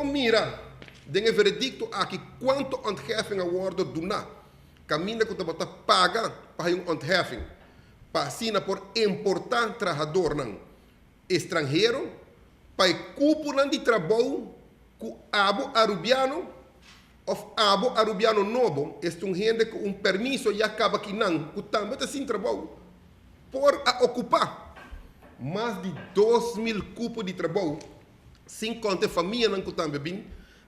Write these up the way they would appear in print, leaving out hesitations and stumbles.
por mira den e veredicto aki cuanto ontheffing a wordo duna, caminda cu tabata paga pa hay un ontheffing pa asina por importa trahadornan estranhero pa e cuponan di trabou cu abo Arubiano of abo Arubiano nobo, esta un hende cu un permiso ya caba kinan cu tambe ta sin trabou, por a ocupa mas di 2000 cupo di trabou, sin conta e famianan cu tambe bin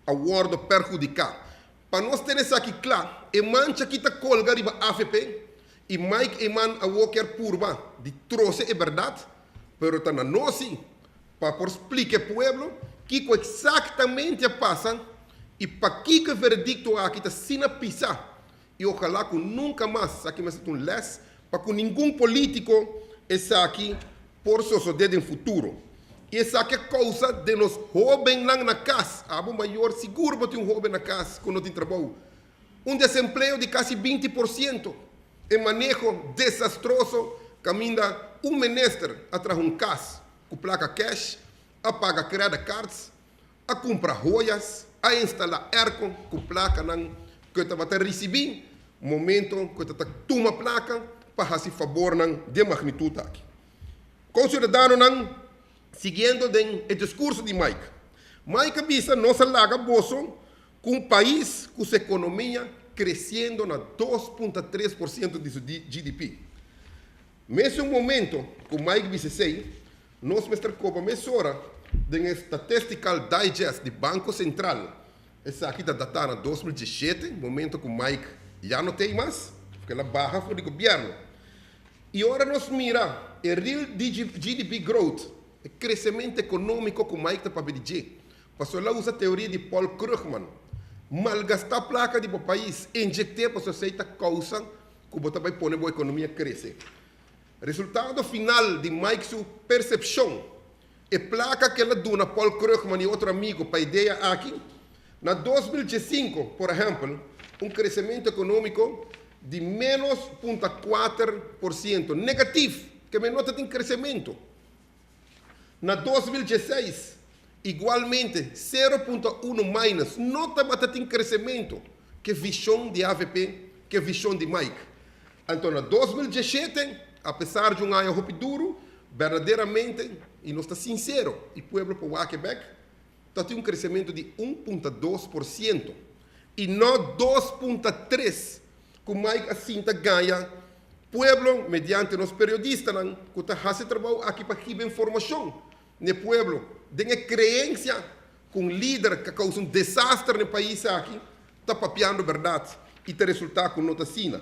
a wordo perhudica. Pa nos tene esaki cla, e mancha ki ta colga riba avp y Mike Eman awo kier purba di troce e berdad, pero ta na nos si pa por splica e pueblo kico exactamente a pasa y pakico e veredicto aki ta asina pisa y ojalá cu nunca mas esaki mester ta un les pa cu ningun politico esaki por sosode den futuro. Y esaki a causa den nos hobennan na cas, abo mayor sigur bo tin un hoben na cas cu no tin trabou, un desempleo di casi 20%, e maneho desastroso caminda un minister a traha un cas cu placa cash, a paga credit cards, a cumpra joyas, a instala airco cu placanan cu e tabata ricibi momento cu e ta tuma placa pa haci fabornan den magnitud aki. Con ciudadanonan siguiendo den e discurso di Mike. Mike a bisa nos a laga boso cu un pais cu su economia creciendo na 2.3% di su GDP. Mesun momento cu Mike bisa esey, nos mester coba mesora den e Statistical Digest di Banco Central. Esaki ta data na 2017, momento cu Mike ya no t'ey mas, porque el a baha for di gobierno. Y ora nos mira e real GDP growth, e crecemento economico cu Mike ta papia di dje, pasobra el a usa teoria di Paul Krugman, malgasta placa di bo pais, inyect'e pasobra esey ta causa cu bo ta bay pone bo economia crece. Resultado final di Mike su percepcion, e placa cu el a duna Paul Krugman y otro amigo pa idea aki, na 2015, por ehempel, un crecemento economico di menos punta 4%, negatief, ke men no ta tin crecemento. Na 2016, igualmente, 0.1 minus, no tabata tin crecemento, ke vision di avp, ke vision di Mike. Anto na 2017, apesar di un aña hopi duro, berdaderamente, y nos ta sincero, y pueblo por wak e bek, ta tin un crecemento di 1.2% y no 2.3 cu Mike a sinta gaña pueblo mediante nos periodistanan cu ta haci trabou aki pa hiba informacion n'e pueblo den e creencia cu un lider ca causa un desaster n'e pais aki ta papiando berdad y ta resulta cu no ta asina.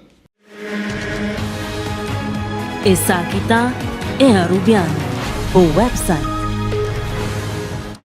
Esaki ta E Arubiano, bo website.